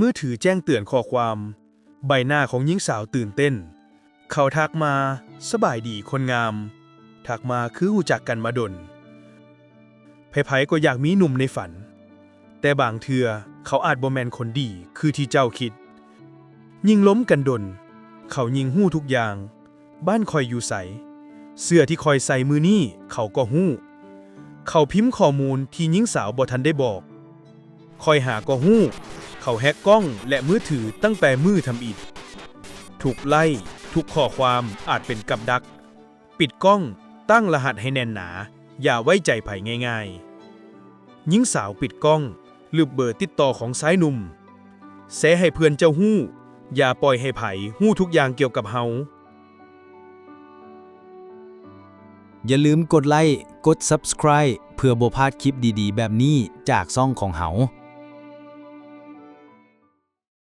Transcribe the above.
ມືຖືແຈ້ງເຕືອນຂໍ້ຄວາມ. ໃບໜ້າຂອງຍິງສາວຕື່ນເຕັ້ນ. ເຂົາທັກມາ, ສະບາຍດີຄົນງາມ. ທັກມາຄືຮູ້ຈັກກັນມາດົນ. ໃຜໆກໍຢາກມີໜຸ່ມໃນຝັນ, ແຕ່ບາງເທື່ອເຂົາອາດບໍ່ແມ່ນຄົນດີຄືທີ່ເຈົ້າຄິດ. ຍິ່ງລົມກັນດົນ, ເຂົາຍິ່ງຮູ້ທຸກຢ່າງ. ບ້ານຂ້ອຍຢູ່ໃສ? ເສື້ອທີ່ຂ້ອຍໃສ່ມື້ນີ້ເຂົາກໍຮູ້. ເຂົາພິມຂໍ້ມູນທີ່ຍິງສາວບໍ່ທັນໄດ້ບອກ. ຂ້ອຍຫາກໍຮູ້, ເຂົາແຮັກກ້ອງ ແລະ ມືຖືຕັ້ງແຕ່ມື້ທຳອິດ. ທຸກໄລ້, ທຸກຂໍ້ຄວາມອາດເປັນກັບດັກ. ປິດກ້ອງ, ຕັ້ງລະຫັດໃຫ້ແໜ້ນໜາ, ຢ່າໄວ້ໃຈໃຜງ່າຍໆ. ຍິງສາວປິດກ້ອງ, ລຶບເບີຕິດຕໍ່ຂອງຊາຍໜຸ່ມ. ແຊໃຫ້ເພື່ອນເຈົ້າຮູ້, ຢ່າປ່ອຍໃຫ້ໃຜຮູ້ທຸກຢ່າງກ່ຽວກັບເຮົາ. ຢ່າລືມກົດໄລ້, ກົດ Subscribe ເພື່ອບໍ່ພາດຄລິບດີໆແບບນີ້ຈາກຊ່ອງຂອງເຮົາ.